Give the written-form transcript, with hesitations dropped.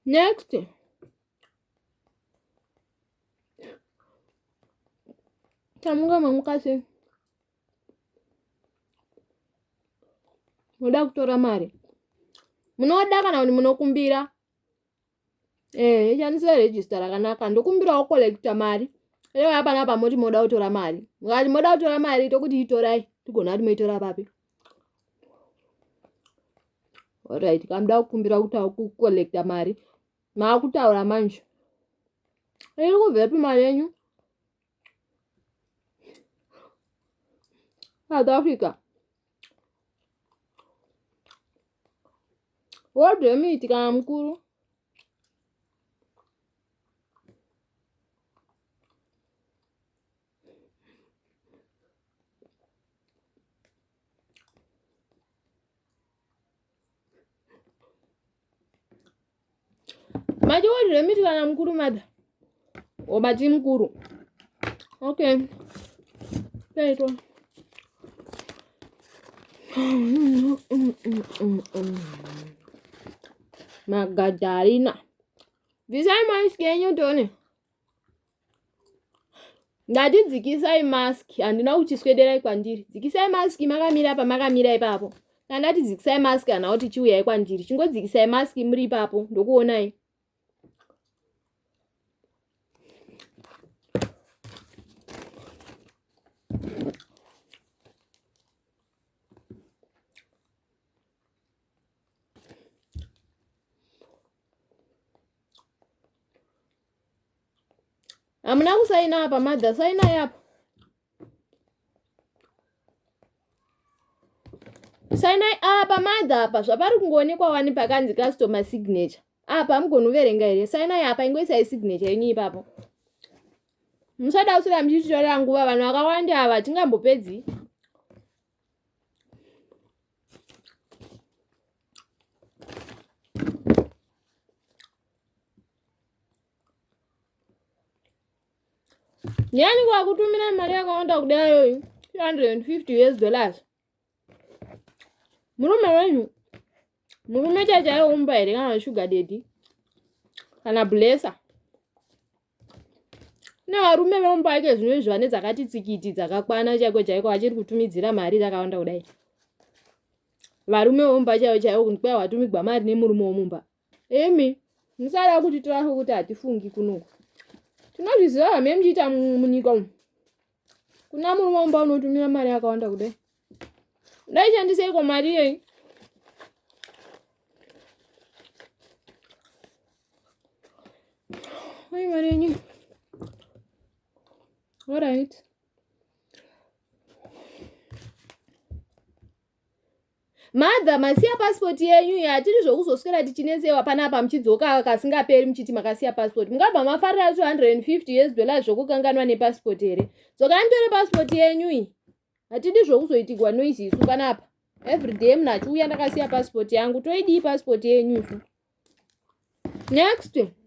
Next. Tamuka mamuka sei? Munoda kutora mari? Munoda kana kuti munokumbira? Eh, shandisai register rakanaka. Ndokumbirawo collector mari. Ewe hapana pamoti moda kutora mari. Mukati moda kutora mari tokuti itorai. Tigona kuti moitora papi. Alright, kamuda kukumbira kuti akucollecta mari. Maakutaura manje. Iri kubvepi mari yenyu? South Africa. What remit kana mukuru? Mati what remit kana mukuru mother? Obati mukuru. Okay. Paitwa. Magadharina. Bvisai mask yenyu tione. Ndati dzikisai mask, handina kuti swederai kwandiri. Dzikisai mask makamira pamakamira ipapo. Kana ndati dzikisai mask kana kuti chiuyai kwandiri. Chingodzikisai mask muri ipapo ndokuonai. Hamuna kusaina apa mother, sainai apa. Sainai apa mother apa zvavari kungoonekwa wani pakanzi customer signature. Apa hamugoni kuverenga here? Sainai apa ingoisai signature yenyu ipapo. Musada kuswera muchititorera nguva vanhu vakawanda ava tingambopedzi. Ndiani kwakutumira mari yakawanda kudayoyi 250 US dollars. Murume wenyu murume chachaiumba here kana sugar daddy kana blesser nevarume vemumba ake zvino izvi vane dzakati tsikiti dzakakwana chaiko chaiko vachiri kutumidzira mari dzakawanda kudai varume vemumba chaivo chaivo kunzi kwai watumigwa mari nemurume womumba Imi musada kutitora sokuti hatifungi kunoku. Tinozviziva zvamee muchiita munyika umu. Kuna murume womba unotumira mari yakawanda kudai. Ndaishandiseiko mari iyoyi? Oi mari yenyu. Alright. Mother, masiya passport yenyu iyi hatidi zvokuzoswera tichinetsewa panapa muchidzoka kasingaperi muchiti makasiya passport. Mungabva mafarira 250 US dollars zvokukanganwa nepassport here? Dzokai mutore passport yenyu iyi. Hatidi zvokuzoitigwa noise isu panapa. Everyday munhu achiuya ndakasiya passport yangu. Toidii passport yenyu isu? Next.